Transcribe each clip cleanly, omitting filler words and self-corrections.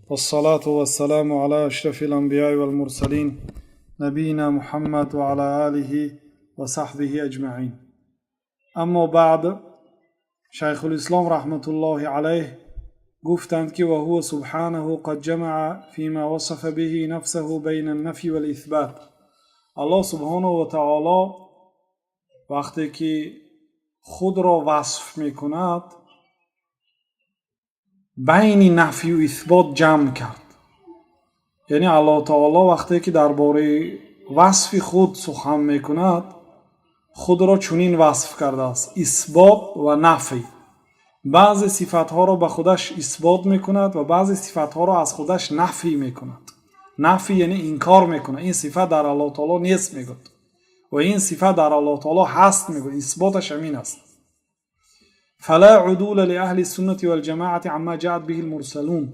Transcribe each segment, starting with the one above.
Вассалату вассаламу ала ашрафил анбияи вал мурсалин, набийина Муҳаммад ва ала алиҳи ва саҳбиҳи аҷмаин. Аммо баъд, Шайхулислом раҳматуллоҳи алайҳ гуфтанд, ки ва ҳува субҳанаҳу қад ҷамаа фима васафа биҳи нафсаҳу байна ан-нафйи вал исбот. Аллоҳ субҳонаҳу ва таоло вақте ки худро васф мекунад, байни нафю исбот ҷамъ кард. Яъне Аллоҳ таоло вақте ки дар бораи васфи худ сухан мекунад, худро чунин васф кардааст: исбот ва нафй. Баъзе сифатҳоро ба худаш исбот мекунад ва баъзе сифатҳоро аз худаш нафй мекунад. Нафй яъне инкор мекунад. Ин сифат дар Аллоҳ таоло нест, мегӯяд, ва ин сифат дар Аллоҳ таоло ҳаст, мегӯяд. Исботаш ҳамин аст. Фала удула лиаҳли суннати валҷамоати амма ҷаат биҳи лмурсалун.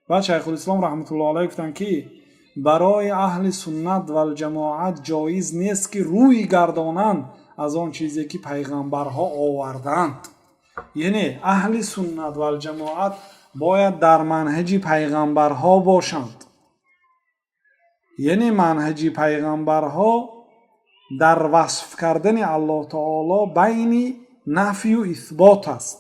Баъд Шайхулислом раҳматуллоҳ алайҳ гуфтанд, ки барои аҳли суннат валҷамоат ҷоиз нест, ки рӯй гардонанд аз он чизе, ки пайғамбарҳо овардаанд. Яъне аҳли суннат валҷамоат бояд дар манҳаҷи пайғамбарҳо бошанд. Яъне манҳаҷи пайғамбарҳо дар васф кардани Аллоҳ таоло байни нафю исбот аст.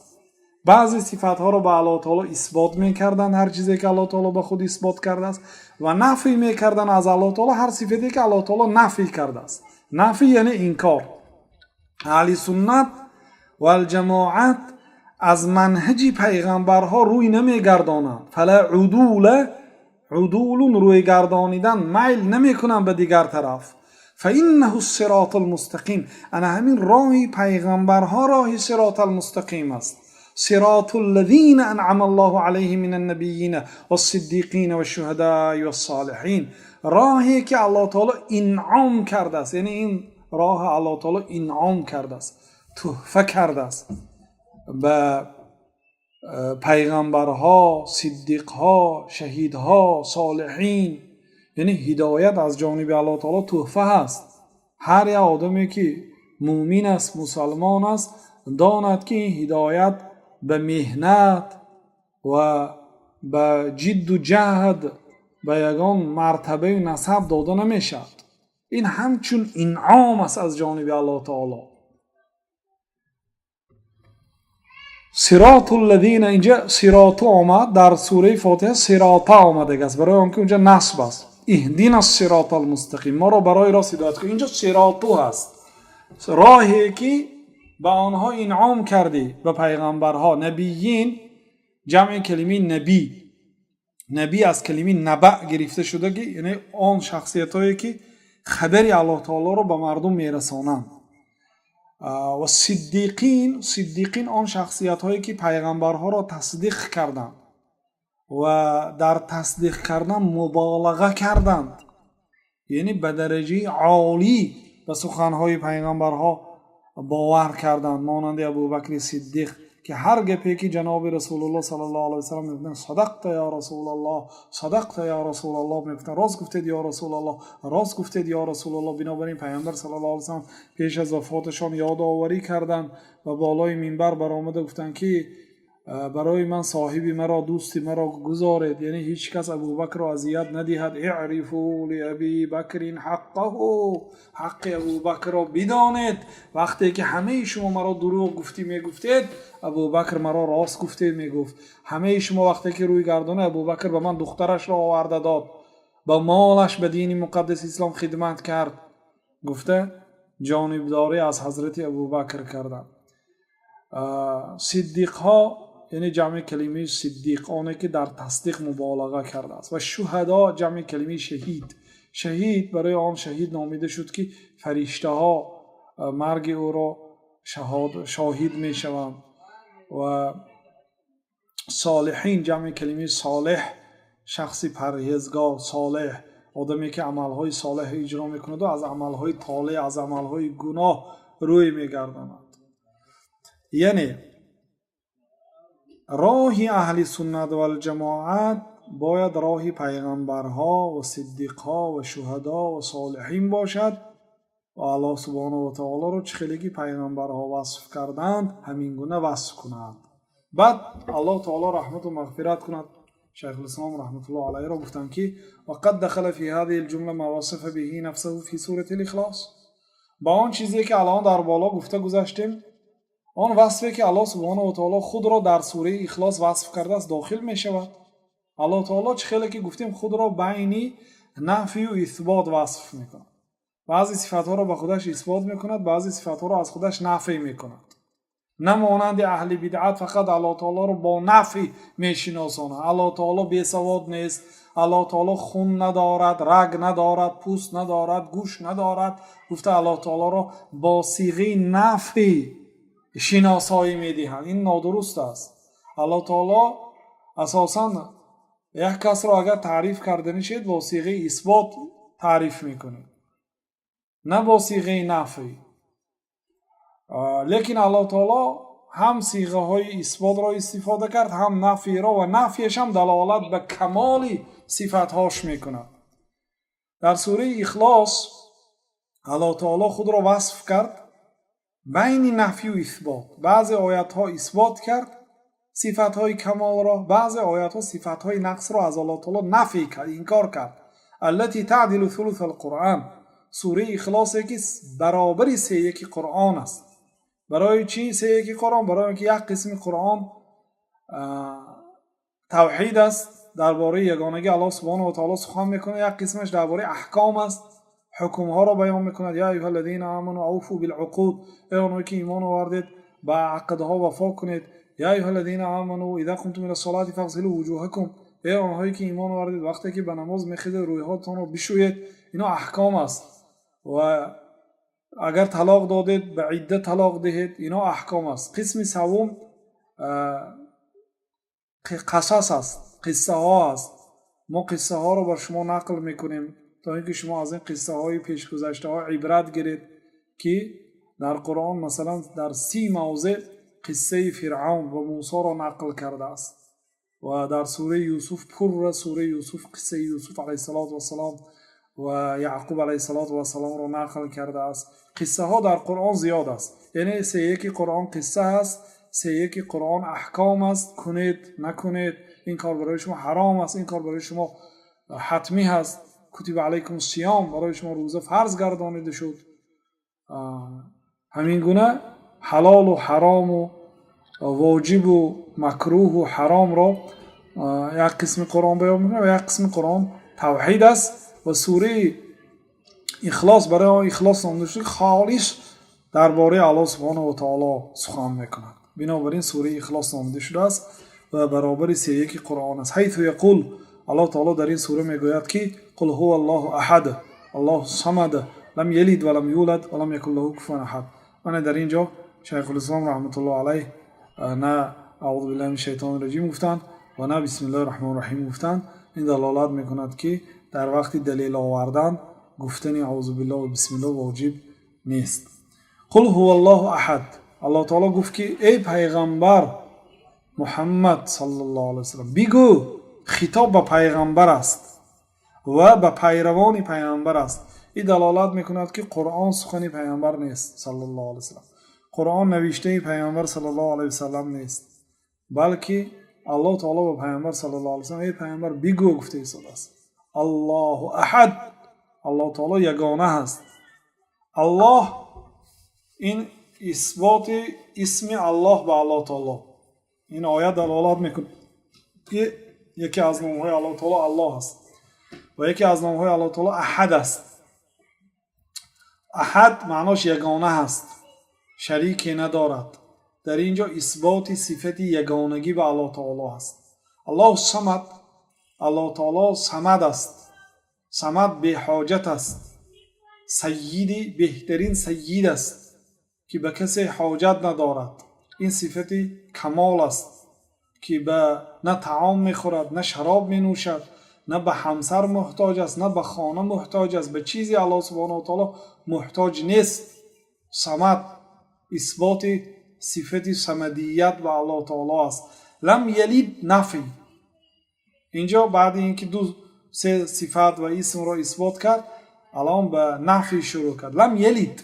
Баъзе сифатҳоро ба Аллоҳ таоло исбот мекарданд, ҳар чизе ки Аллоҳ таоло ба худ исбот кардааст, ва нафй мекарданд аз Аллоҳ таоло ҳар сифате ки Аллоҳ таоло нафй кардааст. Нафй яъне инкор. Аҳли суннат валҷамоат аз манҳаҷи пайғамбарҳо рӯй намегардонанд. Фала удула, удулун рӯй гардонидан, майл намекунанд ба дигар тараф. Фаиннаҳу сироту лмустақим. Ана ҳамин роҳи пайғамбарҳо роҳи сирот алмустақим аст. Сироту ллазина анъама Аллоҳу алайҳим мин аннабийина вассиддиқина вашшуҳадаи вассолиҳин. Роҳе ки Аллоҳ таоло инъом кардааст, яъне ин роҳа Аллоҳ таоло инъом кардааст, тӯҳфа кардааст ба пайғамбарҳо, сиддиқҳо, шаҳидҳо, солиҳин. Яъне ҳидоят аз ҷониби Аллоҳ таоло тӯҳфа ҳаст. Ҳар як одаме, ки мӯмин аст, мусалмон аст, донад, ки ин ҳидоят ба меҳнат ва ба ҷидду ҷаҳд, ба ягон мартабаю насаб дода намешавад. Ин ҳамчун инъом аст аз ҷониби Аллоҳ таоло. Сироту ллазина, инҷа сироту омад, дар сураи Фотиҳа сирота омадагааст, барои он ки унҷа насб аст. Иҳдина сирота алмустақим, моро барои рост ҳидоят кун. Инҷо сироту ҳаст, роҳе ки ба онҳо инъом кардӣ, ба пайғамбарҳо. Набиин ҷамъи калимаи набӣ. Набӣ аз калимаи набаъ гирифта шуда, ки яъне он шахсиятҳое, ки хабари Аллоҳ таолоро ба мардум мерасонанд. Ва сиддиқин, сиддиқин он шахсиятҳое, ки пайғамбарҳоро тасдиқ карданд ва дар тасдиқ кардан муболаға карданд, яъне ба дараҷаи олӣ ба суханҳои пайғамбарҳо бовар карданд, монанди Абубакри Сиддиқ, ки ҳар гапе ки ҷаноби Расулуллоҳ саллаллоҳу алайҳи васаллам мегуфтанд, садақта ё Расулаллоҳ, садақта ё Расулаллоҳ мегуфтанд, рост гуфтед, ё Расулаллоҳ, рост гуфтед, ё Расулаллоҳ. Бинобар ин Пайғамбар саллаллоҳу алайҳи васаллам пеш аз вафоташон ёдоварӣ карданд ва болои минбар баромада гуфтанд, ки барои ман соҳиби маро, дӯсти маро гузоред, яъне ҳеҷ кас Абубакрро азият надиҳад. Иърифу лиаби бакрин ҳаққаҳу, ҳаққи Абубакрро бидонед. Вақте ки ҳамаи шумо маро дурӯғ гуфтӣ мегуфтед, Абубакр маро рост гуфтед мегуфт. Ҳамаи шумо вақте ки рӯй гардонед, Абубакр ба ман духтарашро оварда дод, ба молаш ба дини муқаддаси ислом хидмат кард, гуфта ҷонибдорӣ аз ҳазрати Абубакр карданд. Сиддиқҳо яъне ҷамъи калимаи сиддиқ, оне ки дар тасдиқ муболаға кардааст. Ва шуҳадо ҷамъи калимаи шаҳид. Шаҳид барои он шаҳид номида шуд, ки фариштаҳо марги ӯро шоҳид мешаванд. Ва солиҳин ҷамъи калимаи солеҳ, шахси парҳезгор, солеҳ, одаме ки амалҳои солеҳ иҷро мекунаду аз амалҳои толеъ, аз амалҳои гуноҳ рӯй мегардонад. Яъне роҳи аҳли суннат валҷамоат бояд роҳи пайғамбарҳо ва сиддиқҳо ва шуҳадо ва солиҳин бошад ва Аллоҳ субҳонаҳу ва таолоро чӣ хеле ки пайғамбарҳо васф карданд, ҳамин гуна васф кунад. Баъд Аллоҳ таоло раҳмату мағфират кунад. Шайхулислом раҳматуллоҳ алайҳро гуфтанд, ки وقد دخل في هذه الجملة ما وصف به نفسه في سورة الإخلاص. Ба он чизе, ки аллоҳ дар боло гуфта гузаштем, он васфе, ки Аллоҳ субҳонаҳу ва таоло худро дар сураи Ихлос васф кардааст, дохил мешавад. Аллоҳ таоло, чӣ хеле ки гуфтем, худро байни нафию исбот васф мекунад. Баъзе сифатҳоро ба худаш исбот мекунад, баъзе сифатҳоро аз худаш нафй мекунад. На монанди аҳли бидъат фақат Аллоҳ таолоро бо нафй мешиносонад. Аллоҳ таоло бесавод нест, Аллоҳ таоло хун надорад, раг надорад, пӯст надорад, гӯш надорад гуфта, Аллоҳ таолоро бо сиғаи нафй шиносоӣ медиҳанд. Ин нодуруст аст. Аллоҳ таоло асосан як касро агар таъриф карданӣ шед, бо сиғаи исбот таъриф мекунед, на бо сиғаи нафй. Лекин Аллоҳ таоло ҳам сиғаҳои исботро истифода кард, ҳам нафйро, ва нафйаш ҳам далолат ба камоли сифатҳош мекунад. Дар сураи Ихлос Аллоҳ таоло худро васф кард байни нафю исбот. Баъзе оятҳо исбот кард сифатҳои камолро, баъзе оятҳо сифатҳои нақсро аз Аллоҳ таоло нафй кард, инкор кард. التي تعدل ثلث القرآن. Сураи Ихлосе, ки баробари сеяки Қуръон аст. Барои чӣ сеяки Қуръон? Барои он ки як қисми Қуръон тавҳид аст, дар бораи ягонагии Аллоҳ субҳонаҳу ва таоло сухан мекунад, як қисмаш дар бораи аҳком аст, ҳукмҳоро баён мекунад. يا أيها الذين آمنوا أوفوا بالعقود. Эй онҳое, ки имон овардед, ба ақдҳо вафо кунед. يا أيها الذين آمنوا إذا قمتم إلى الصلاة فاغسلوا وجوهكم. Эй онҳое, ки имон овардед, вақте ки ба намоз мехезед, рӯйҳотонро бишӯед. Ино аҳком аст. Ва агар талоқ додед, ба идда талоқ диҳед. Ино аҳком аст. Қисми саввум қасас аст, қиссаҳо аст. Мо қиссаҳоро бар шумо нақл мекунем, то ин ки шумо аз ин қиссаҳои пешгузаштаҳо ибрат гиред, ки дар Қуръон, масалан, дар 30 мавзеъ қиссаи Фиръавн ва Мусоро нақл кардааст ва дар сураи Юсуф, пурра сураи Юсуф қиссаи Юсуф алайҳиссалоту вассалом ва Яъқуб алайҳиссалоту вассаломро нақл кардааст. Қиссаҳо дар Қуръон зиёд аст, яъне сеяки Қуръон қисса аст, сеяки Қуръон аҳком аст: кунед, накунед, ин кор барои шумо ҳаром аст, ин кор барои шумо ҳатмӣ ҳаст. كتب عليكم الصيام, барои шумо рӯза фарз гардонида шуд. Ҳамин гуна ҳалолу ҳарому, воҷибу макрӯҳу ҳаромро як қисми Қуръон баён мекунад ва як қисми Қуръон тавҳид аст. Ва сураи Ихлос барои он Ихлос номида шуд, холис дар бораи Аллоҳ субҳонаҳу ва таоло сухан мекунад. Бинобар ин сураи Ихлос номида шудааст ва баробари сеяки Қуръон аст. حيث يقول, Аллоҳ таоло дар ин сура мегӯяд, ки قل هو الله أحد الله الصمد لم يلد ولم يولد ولم يكن له كفوا أحد. Мана дар ин ҷо Шайхулислом раҳматуллоҳ алайҳ на أعوذ بالله من الشيطان الرجيم гуфтанд ва на بسم الله الرحمن الرحيم гуфтанд. Ин далолат мекунад, ки дар вақти далел овардан гуфтани أعوذ بالله ва بسم الله воҷиб нест. قل هو الله أحد. Аллоҳ таоло гуфт, ки эй пайғамбар Муҳаммад саллаллоҳу алайҳи васаллам, бигӯ. Хитоб ба пайғамбар аст ва ба пайравони пайғамбар аст. Ин далолат мекунад, ки Қуръон сухани пайғамбар нест саллаллоҳу алайҳи васаллам, Қуръон навиштаи пайғамбар саллаллоҳу алайҳи васаллам нест, балки Аллоҳ таоло ба пайғамбар саллаллоҳу алайҳи васаллам: эй пайғамбар, бигӯ гуфта истодааст. الله أحد, Аллоҳ таоло ягона ҳаст. Аллоҳ, ин исботи исми Аллоҳ ба Аллоҳ таоло. Ин оят далолат мекунад, ки яке аз номҳои Аллоҳ таоло Аллоҳ аст ва яке аз номҳои Аллоҳ таоло Аҳад аст. Аҳад маънош ягона ҳаст, шарике надорад. Дар ин ҷо исботи сифати ягонагӣ ба Аллоҳ таоло ҳаст. الله الصمد, Аллоҳ таоло Самад аст. Самад беҳоҷат аст, сайиди беҳтарин сайид аст, ки ба касе ҳоҷат надорад. Ин сифати камол аст, ки ба на таом мехӯрад, на шароб менӯшад, на ба ҳамсар муҳтоҷ аст, на ба хона муҳтоҷ аст. Ба чизе Аллоҳ субҳонаҳу ва таоло муҳтоҷ нест. Самад, исботи сифати самадият ба Аллоҳ таоло аст. لم يلد, нафй. Инҷо баъди ин ки ду се сифат ва исмро исбот кард, алон ба нафй шурӯъ кард. لم يلد,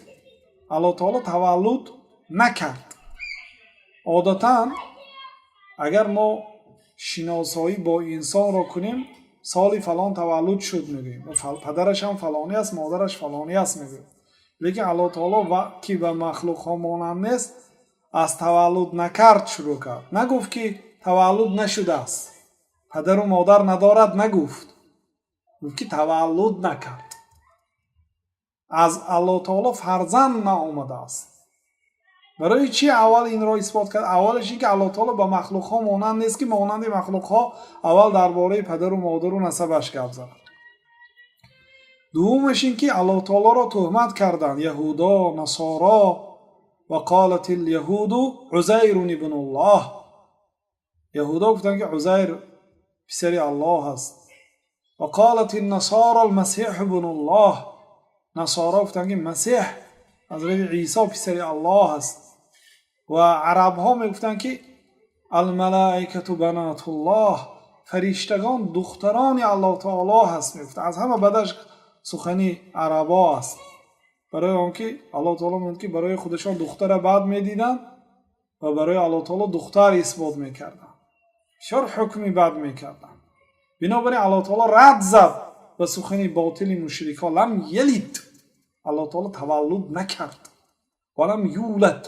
Аллоҳ таоло таваллуд накард. Одатан агар мо Шиносоӣ бо инсонро кунем, соли фалон таваллуд шуд мегӯем, падараш ҳам фалонӣ аст, модараш фалонӣ аст мегӯем. Лекин Аллоҳ таоло, ки ба махлуқҳо монанд нест, аз таваллуд накард шурӯъ кард. Нагуфт, ки таваллуд нашудааст, падару модар надорад нагуфт, гуфт, ки таваллуд накард, аз Аллоҳ таоло фарзанд наомадааст. Барои чӣ аввал инро исбот кард? Аввалаш ин ки Аллоҳ таоло ба махлуқҳо монанд нест, ки монанди махлуқҳо аввал дар бораи падару модару насабаш гап занад. Дуввумаш ин ки Аллоҳ таолоро тӯҳмат карданд яҳудо, насоро. وقالت اليهود عزير ابن الله. Яҳудо гуфтанд, ки Узайр писари Аллоҳ аст. وقالت النصارى المسيح ابن الله. Насоро гуфтанд, ки Масеҳ, ҳазрати Исо, писари Аллоҳ аст. Ва арабҳо мегуфтанд, ки الملائكة بنات الله, фариштагон духтарони Аллоҳ таоло ҳаст мегуфтанд. Аз ҳама бадаш сухани арабо аст, барои он ки Аллоҳ таоло мегӯяд, ки барои худашон духтара бад медиданд ва барои Аллоҳ таоло духтар исбот мекарданд, бисёр ҳукми бад мекарданд. Бинобар ин Аллоҳ таоло рад зад ба сухани ботили мушрикҳо. لم يلد, Аллоҳ таоло таваллуд накард, ولم يولد,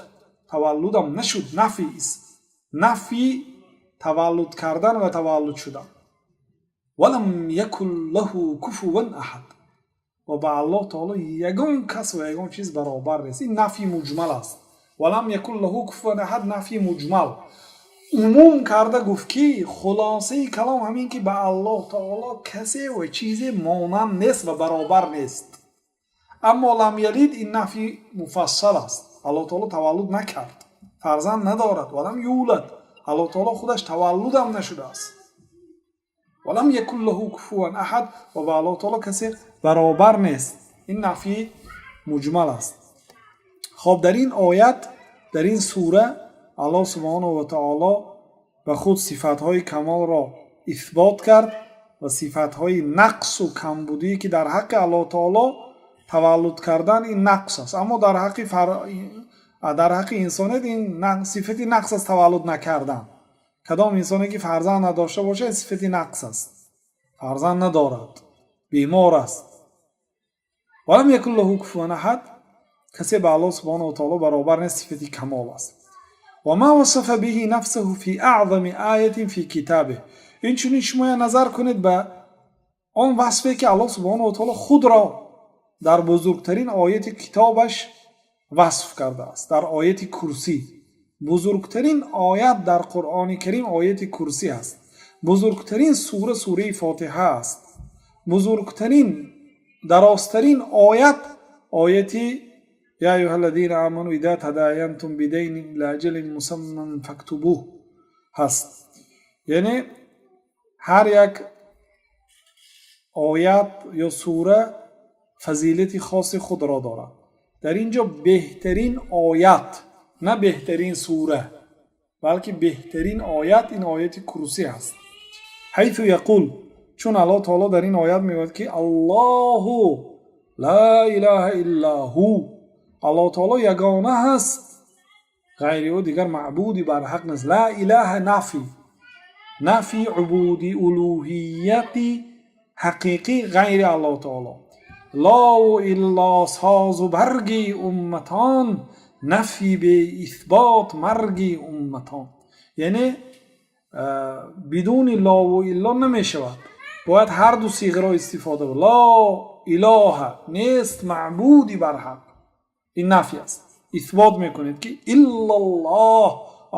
таваллудам нашуд. Нафи, нафи таваллуд кардан ва таваллуд шудан. ولم يكن له كفوا أحد, ва ба Аллоҳ таоло ягон кас ва ягон чиз баробар нест. Ин нафи муҷмал аст. ولم يكن له كفوا أحد, нафи муҷмал, умум карда гуфт, ки хулосаи калом ҳамин, ки ба Аллоҳ таоло касе ва чизе монанд нест ва баробар нест. Аммо لم يلد, ин нафи муфассал аст. Аллоҳ таоло таваллуд накард, фарзанд надорад. ولم يولد, Аллоҳ таоло худаш таваллудам нашудааст. ولم يكن له كفوا أحد, ва ба Аллоҳ таоло касе баробар нест. Ин нафи муҷмал аст. Хоб, дар ин оят, дар ин сура Аллоҳ субҳонаҳу ва таоло ба худ сифатҳои камолро исбот кард ва сифатҳои нақсу камбудие, ки дар ҳаққи Аллоҳ таоло таваллуд кардан ин нақс аст, аммо дар ҳаққи инсоният ин сифати нақс аст, таваллуд накардан. Кадом инсоне ки фарзанд надошта бошад, сифати нақс аст, фарзанд надорад, бемор аст. ولم يكن له كفوا أحد, касе ба Аллоҳ субҳонаҳу ва таоло баробар нест, сифати камол аст. وما وصف به نفسه في أعظم آية في كتابه. Инчунин шумо назар кунед ба он васфе, ки Аллоҳ субҳонаҳу ва таоло худро дар бузургтарин ояти китобаш васф кардааст, дар ояти Курсӣ. Бузургтарин оят дар Қуръони Карим ояти Курсӣ аст. Бузургтарин сура сураи Фотиҳа аст. Бузургтарин, дарозтарин оят ояти يا أيها الذين آمنوا إذا تداينتم بدين إلى أجل مسمى فاكتبوه ҳаст. Яъне ҳар як оят ё сура фазилати хоси худро дорад. Дар ин ҷо беҳтарин оят, на беҳтарин сура, балки беҳтарин оят ин ояти Курсӣ аст. حيث يقول, чун Аллоҳ таоло дар ин оят мегӯяд, ки الله لا إله إلا هو, Аллоҳ таоло ягона ҳаст, ғайри ӯ дигар маъбуди барҳақ нест. لا إله, нафи, нафи убуди улӯҳияти ҳақиқӣ ғайри Аллоҳ таоло. Лову илло созу барги умматон, нафи беисбот марги умматон. Яъне бидуни лову илло намешавад, бояд ҳарду сиғаро истифода бур. لا إله, нест маъбуди барҳақ, ин нафи аст. Исбот мекунед, ки إلا الله,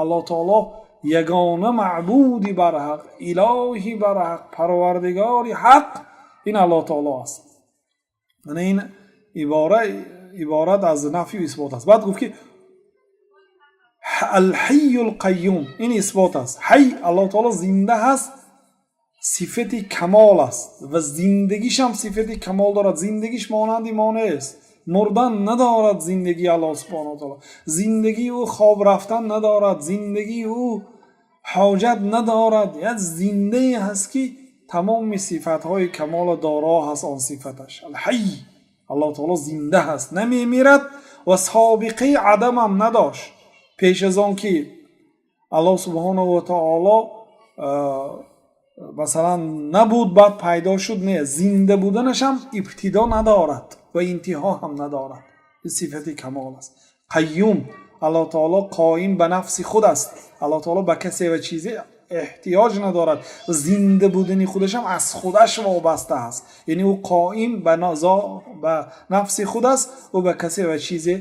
Аллоҳ таоло ягона маъбуди барҳақ, илоҳи барҳақ, парвардигори ҳақ ин Аллоҳ таоло аст. Мана ин ибора иборат аз нафию исбот аст. Баъд гуфт, ки الحي القيوم, ин исбот аст. Ҳай, Аллоҳ таоло зинда ҳаст, сифати камол аст ва зиндагишам сифати камол дорад. Зиндагиш монанди мо нест, мурдан надорад зиндагии Аллоҳ субҳонаҳу ва таоло. Зиндагии ӯ хоб рафтан надорад, зиндагии ӯ ҳоҷат надорад. Як зиндае ҳаст, ки тамоми сифатҳои камола доро ҳаст он сифаташ. الحي, Аллоҳ таоло зинда ҳаст, намемирад ва собиқаи адамам надошт. Пеш аз он ки Аллоҳ субҳонаҳу ва таоло Масалан, набуд, баъд пайдо шуд, не, зинда буданаш ҳам ибтидо надорад ва интиҳо ҳам надорад. Ин сифати камол аст. Қайюм, Аллоҳ таоло қоим ба нафси худ аст. Аллоҳ таоло ба касе ва чизе эҳтиёҷ надорад. Зинда будани худашам аз худаш вобаста аст, яъне ӯ қоим ба нафси худ аст, ӯ ба касе ва чизе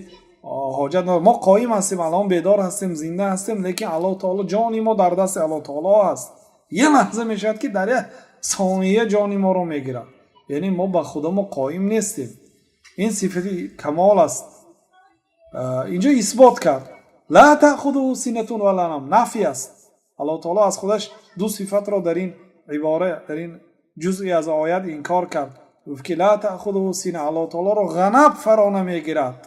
ҳоҷат надорад. Мо қоим ҳастем, алон бедор ҳастем, зинда ҳастем, лекин Аллоҳ таоло, ҷони мо дар дасти Аллоҳ таоло аст. Як лаҳза мешавад, ки дар як сония ҷони моро мегирад, яъне мо ба худамо қоим нестем. Ин сифати камол аст. Инҷо исбот кард: لا تأخذه سنة ولا نوم, нафй аст. Аллоҳ таоло аз худаш ду сифатро дар ин ибора, дар ин ҷузъе аз оят инкор кард. Гуфт ки لا تأخذه سنة, Аллоҳ таолоро ғанаб фаро намегирад,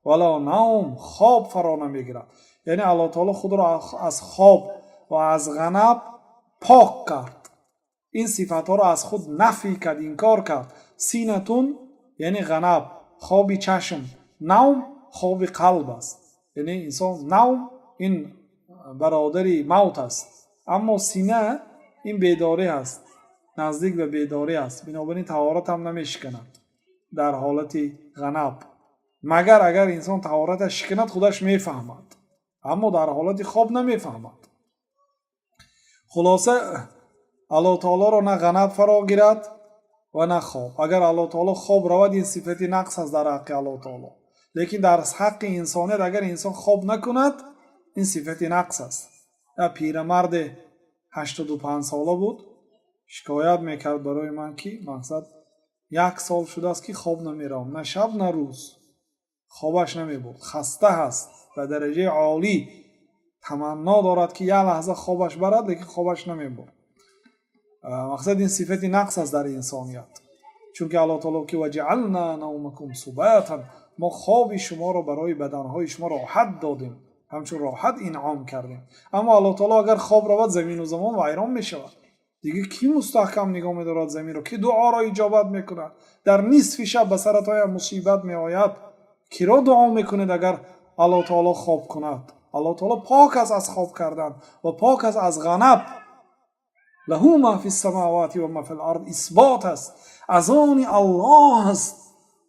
ولا نوم, хоб фаро намегирад. Яъне Аллоҳ таоло худро аз хоб ва аз ғанаб пок кард, ин сифатҳоро аз худ нафй кард, инкор кард. سنة яъне ғанаб, хоби чашм, نوم хоби қалб аст. Яъне инсон, نوم ин бародари мавт аст, аммо سنة ин бедорӣ аст, наздик ба бедорӣ аст. Бинобар ин таҳорат ҳам намешиканад дар ҳолати ғанаб, магар агар инсон таҳораташ шиканад, худаш мефаҳмад, аммо дар ҳолати хоб намефаҳмад. Хулоса, Аллоҳ таолоро на ғанаб фаро гирад ва на хоб. Агар Аллоҳ таоло хоб равад, ин сифати нақс аст дар ҳаққи Аллоҳ таоло, лекин дар ҳаққи инсоният агар инсон хоб накунад, ин сифати нақс аст. Як пирамарде 85сола буд, шикоят мекард барои ман, ки мақсад як сол шудааст, ки хоб намеравам, на шаб, на рӯз хобаш намебурд. Хаста ҳаст ба дараҷаи олӣ, таманно дорад, ки як лаҳза хобаш барад, лекин хобаш намебурд. Мақсад, ин сифати нақс аст дар инсоният, чунки Аллоҳ таоло ки وجعلنا نومكم سباتا, мо хоби шуморо барои баданҳои шумо роҳат додем, ҳамчун роҳат инъом кардем. Аммо Аллоҳ таоло агар хоб равад, замину замон вайрон мешавад. Дигар кӣ мустаҳкам нигоҳ медорад заминро? Кӣ дуоро иҷобат мекунад? Дар нисфи шаб ба саратон мусибат меояд, киро дуо мекунед, агар Аллоҳ таоло хоб кунад? Аллоҳ таоло пок аст аз хоб кардан ва пок аст аз ғанаб. له ما في السماوات وما في الأرض, исбот аст, аз они Аллоҳ аст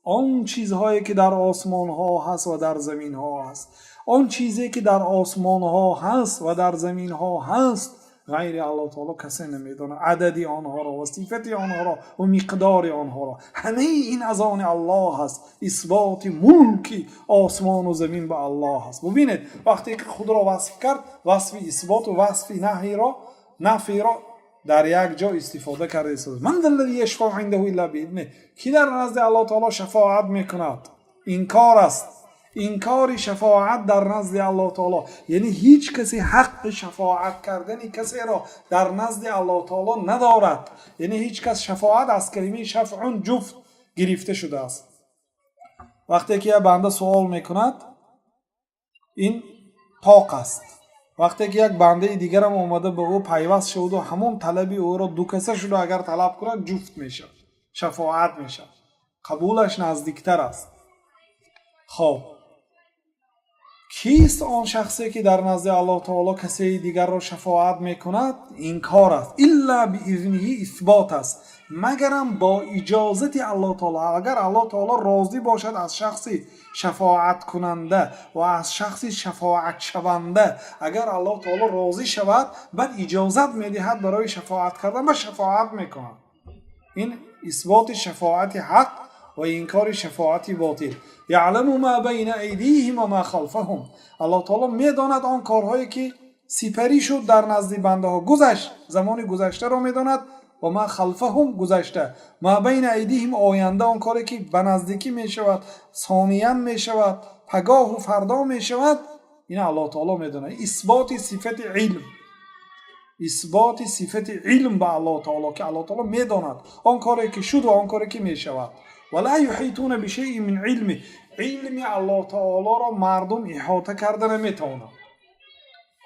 он чизҳое, ки дар осмонҳо ҳаст ва дар заминҳо ҳаст. Он чизе, ки дар осмонҳо ҳаст ва дар заминҳо ҳаст, ғайри Аллоҳ таоло касе намедонад адади онҳоро ва сифати онҳоро ва миқдори онҳоро. Ҳамаи ин аз они Аллоҳ аст. Исботи мулки осмону замин ба Аллоҳ аст. Бубинед, вақте ки худро васф кард, васфи исботу васфи наҳиро, нафиро дар як ҷо истифода карда истода. من ذا الذي يشفع عنده إلا بإذنه, ки дар назди Аллоҳ таоло шафоат мекунад? Инкор аст, инкори шафоат дар назди Аллоҳ таоло, яъне ҳеҷ касе ҳаққи шафоат кардани касеро дар назди Аллоҳ таоло надорад. Яъне ҳеҷ кас шафоат аз калимаи شفع, ҷуфт гирифта шудааст. Вақте ки як банда суол мекунад, ин тоқ аст. Вақте ки як бандаи дигарам омада ба ӯ пайваст шаваду ҳамон талаби ӯро дукаса шуда агар талаб кунад, ҷуфт мешавад, шафоат мешавад, қабулаш наздиктар аст. Хоб, кист он шахсе, ки дар назди Аллоҳ таоло касеи дигарро шафоат мекунад? Инкор аст. إلا بإذنه исбот аст, магарам бо иҷозати Аллоҳ таоло. Агар Аллоҳ таоло розӣ бошад аз шахси шафоаткунанда ва аз шахси шафоатшаванда, агар Аллоҳ таоло розӣ шавад, баъд иҷозат медиҳад барои шафоат кардан ва шафоат мекунад. Ин исботи шафоати ҳақ ва инкори шафоати ботил. يعلم ما بين أيديهم وما خلفهم, Аллоҳ таоло медонад он корҳое, ки сипарӣ шуд дар назди бандаҳо, гузашт, замони гузаштаро медонад, وما خلفهم гузашта, ما بين أيديهم оянда, он коре, ки ба наздикӣ мешавад, сониян мешавад, пагоҳу фардо мешавад, ин Аллоҳ таоло медонад. Исботи сифати илм, исботи сифати илм ба Аллоҳ таоло, ки Аллоҳ таоло медонад он коре, ки шуд, ва он коре, ки мешавад. ولا يحيطون بشيء من علمه, илми Аллоҳ таолоро мардум иҳота карда наметавонад.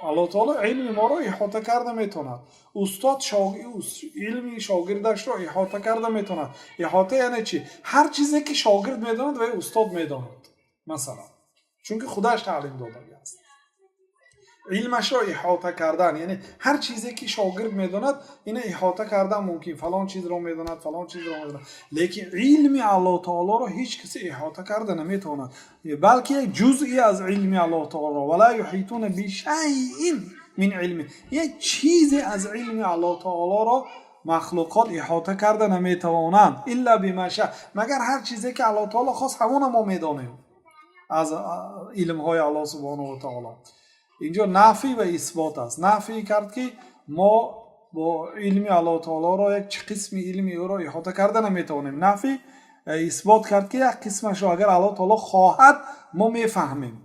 Аллоҳ таоло илми моро иҳота карда метавонад, устод илми шогирдашро иҳота карда метавонад. Иҳота яъне чи? Ҳар чизе, ки шогирд медонад, вай устод медонад, масалан, чунки худаш таълим додагӣ аст. Илмашро иҳота кардан, яъне ҳар чизе ки шогирд медонад, ина иҳота кардан мумкин, фалон чизро медонад, фалон чизро медонад, лекин илми Аллоҳ таолоро ҳеҷ касе иҳота карда наметавонад, балки як ҷузъе аз илми Аллоҳ таолоро. ولا يحيطون بشيء من علمه, як чизе аз илми Аллоҳ таолоро махлуқот иҳота карда наметавонанд. إلا بما شاء, магар ҳар чизе ки Аллоҳ таоло хост, ҳамона мо медонем аз илмҳои Аллоҳ субҳонаҳу ва таоло. Инҷо нафӣ ва исбот аст. Нафӣ кард, ки мо бо илми Аллоҳ таолоро, як чи қисми илми ӯро иҳота карда наметавонем. Нафӣ, исбот кард, ки як қисмашро, агар Аллоҳ таоло хоҳад, мо мефаҳмем.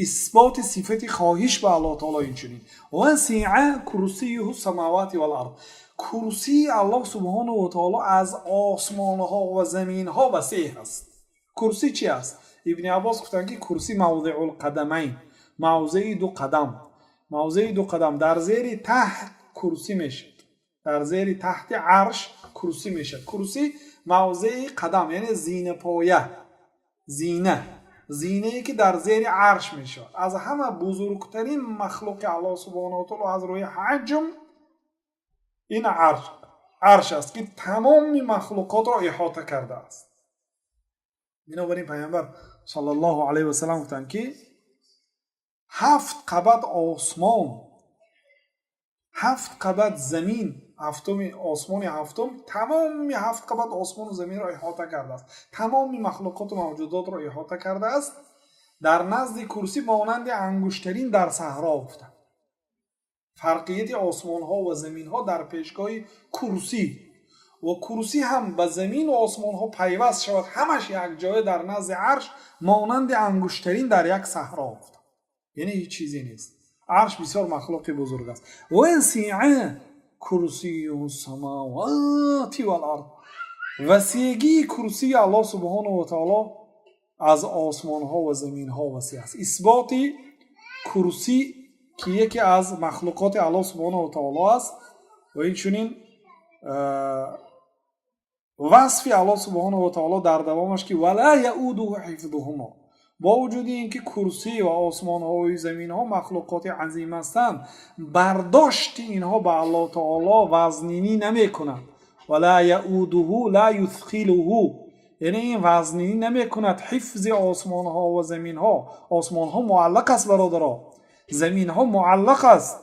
Исботи сифати хоҳиш ба Аллоҳ таоло. Инчунин وسع كرسيه السماوات والأرض, курсии Аллоҳ субҳонаҳу ва таоло аз осмонҳо ва заминҳо васеъ аст. Курсӣ чи аст? Ибни Аббос гуфтанд, ки курсӣ موضع القدمين, мавзеи ду қадам, мавзеи ду қадам. Дар зери тахт курсӣ мешавад, дар зери тахти арш курсӣ мешавад. Курсӣ мавзеи қадам, яъне зинапоя, зина, зинае ки дар зери арш мешавад. Аз ҳама бузургтарин махлуқи Аллоҳ субҳонаҳу ва таоло аз рӯи ҳаҷм ин арш аст, ки тамоми махлуқотро иҳота кардааст. Бинобар ин Пайғамбар саллаллоҳу алайҳи васалам гуфтанд, ки ҳафт қабат осмон, ҳафт қабат замин, ҳафтуми осмони ҳафтум тамоми ҳафт қабат осмону заминро иҳота кардааст, тамоми махлуқоту мавҷудотро иҳота кардааст, дар назди курсӣ монанди ангуштарин дар саҳро гуфтанд. Фарқияти осмонҳо ва заминҳо дар пешгоҳи курсӣ ва курсӣ ҳам ба замину осмонҳо пайваст шавад, ҳамаш якҷоя дар назди арш монанди ангуштарин дар як саҳро гуфтанд, яъне ҳеҷ чизе нест. Арш бисёр махлуқи бузург аст. وسع كرسيه السماوات والأرض, васеъгии курсии Аллоҳ субҳонаҳу ва таоло аз осмонҳо ва заминҳо васеъ аст. Исботи курсӣ, ки яке аз махлуқоти Аллоҳ субҳонаҳу ва таоло аст, ва инчунин васфи Аллоҳ субҳонаҳу ва таоло дар давомаш, ки ولا يؤوده حفظهما, бо вуҷуди ин ки курсӣ ва осмонҳои заминҳо махлуқоти азим ҳастанд, бардошти инҳо ба Аллоҳ таоло вазнинӣ намекунад. ولا يؤوده لا يثقله, яъне ин вазнинӣ намекунад ҳифзи осмонҳо ва заминҳо. Осмонҳо муаллақ аст, бародаро, заминҳо муаллақ аст.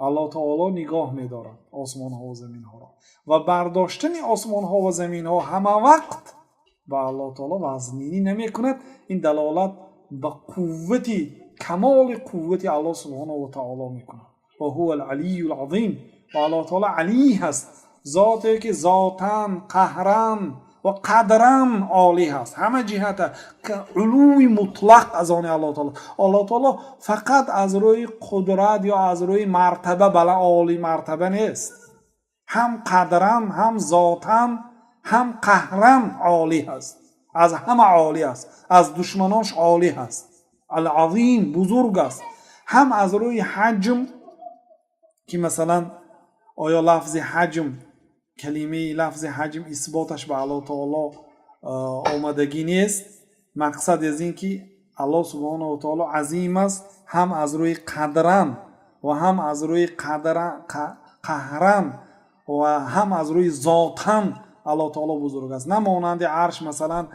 Аллоҳ таоло нигоҳ медорад осмонҳо ва заминҳоро ва бардоштани осмонҳо ва заминҳо ҳама вақт ба Аллоҳ таоло вазнинӣ намекунад. Ин далолат ба қуввати, камоли қуввати Аллоҳ субҳонаҳу ва таоло мекунад. وهو العلي العظيم, ва Аллоҳ таоло алӣ ҳаст, зоте ки зотан, қаҳран ва қадран олӣ ҳаст, ҳама ҷиҳата улуви мутлақ аз они Аллоҳ таоло. Аллоҳ таоло фақат аз рӯи қудрат ё аз рӯи мартаба бала олӣ мартаба нест, ҳам қадран, ҳам зотан, ҳам қаҳран олӣ ҳаст, аз ҳама олӣ аст, аз душманош олӣ ҳаст, العظيم, бузург аст. Ҳам аз рӯи ҳаҷм, ки масалан, оё лафзи ҳаҷм, калимаи лафзи ҳаҷм исботаш ба Аллоҳ таоло омадагӣ нест. Мақсад аз ин ки Аллоҳ субҳонаҳу ва таоло азим аст ҳам аз рӯи қадран ва ҳам аз рӯи қаҳран ва ҳам аз рӯи зотан Аллоҳ таоло бузург аст, на монанди арш. Масалан,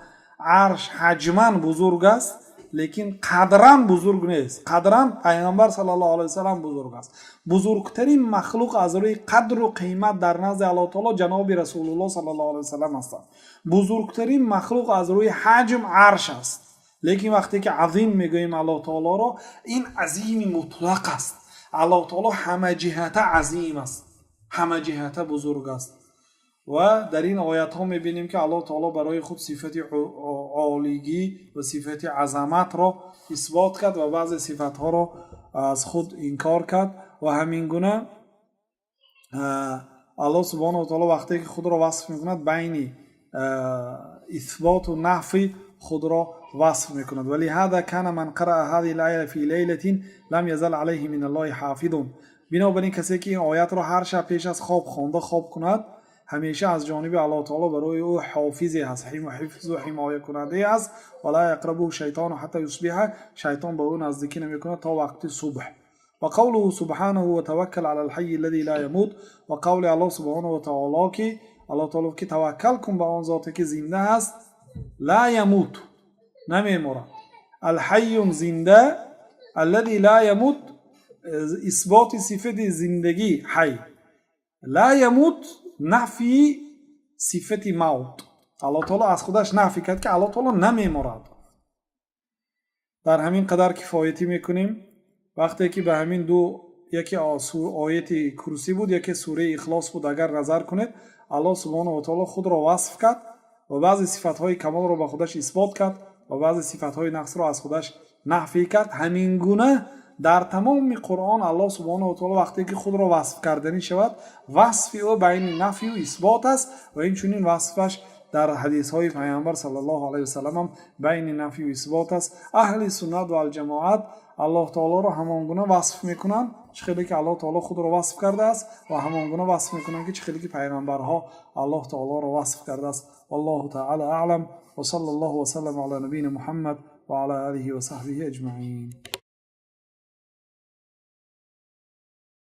арш ҳаҷман бузург аст, лекин қадран бузург нест. Қадран Пайғамбар саллаллоҳу алайҳи васалам бузург аст. Бузургтарин махлуқ аз рӯи қадру қимат дар назди Аллоҳ таоло ҷаноби Расулуллоҳ саллаллоҳу алайҳи васалам ҳастанд. Бузургтарин махлуқ аз рӯи ҳаҷм арш аст, лекин вақте ки азим мегӯем Аллоҳ таолоро, ин азими мутлақ аст. Аллоҳ таоло ҳамаҷиҳата азим аст, ҳамаҷиҳата бузург аст. Ва дар ин оятҳо мебинем, ки Аллоҳ таоло барои худ сифати олигӣ ва сифати азаматро исбот кард ва баъзе сифатҳоро аз худ инкор кард. Ва ҳамин гуна Аллоҳ субҳонаҳу ва таоло вақте ки худро васф мекунад, байни исботу нафи худро васф мекунад. ولهذا كان من قرأ هذه الآية في ليلة لم يزل عليه من الله حافظ. Бинобар ин касе ки ин оятро ҳар шаб пеш аз хоб хонда хоб кунад, ҳамеша аз ҷониби Аллоҳ таоло барои ӯ ҳофизе ҳаст, ҳифзу ҳимоякунандае аст. ولا يقربه الشيطان حتى يصبح, шайтон ба ӯ наздикӣ намекунад то вақти субҳ. Ва қавлуҳу субҳанаҳу ва таваккал алал ҳаййи аллазӣ ло ямут, ва қавли Аллоҳ субҳонаҳу ва таъоло, ки Аллоҳ таъоло ки таваккал кун ба он зоте ки зинда аст, ло ямут, намемурад. Алҳайюн зинда, аллазӣ ло ямут, исботи сифати зиндагӣ ҳай, ло ямут, нафйи сифати мавт. Аллоҳ таъоло аз худаш нафй кард, ки Аллоҳ таъоло намемурад. Дар ҳамин қадар кифоятӣ мекунем. Вақте ки ба ҳамин ду, яке ояти Курсӣ буд, яке сураи Ихлос буд, агар назар кунед, Аллоҳ субҳонаҳу ва таъоло худро васф кард ва баъзе сифатҳои камолро ба худаш исбот кард ва баъзе сифатҳои нақсро аз худаш нафй кард. Ҳамин гуна дар тамоми Қуръон Аллоҳ субҳонаҳу ва таъоло вақте ки худро васф карданӣ шавад, васфи ӯ байни нафю исбот аст ва инчунин васфаш дар ҳадисҳои Пайғамбар саллаллоҳу алайҳи васаллам ҳам байни нафю исбот аст. Аҳли суннат ва алҷамоат Аллоҳ таолоро ҳамон гуна васф мекунанд, чӣ хеле ки Аллоҳ таоло худро васф кардааст, ва ҳамон гуна васф мекунанд, ки чӣ хеле ки пайғамбарҳо Аллоҳ таолоро васф кардааст. Валлоҳу таала аълам, ва саллаллоҳу васаллам ала набийина Муҳаммад ва ала олиҳи ва саҳбиҳи аҷмаин.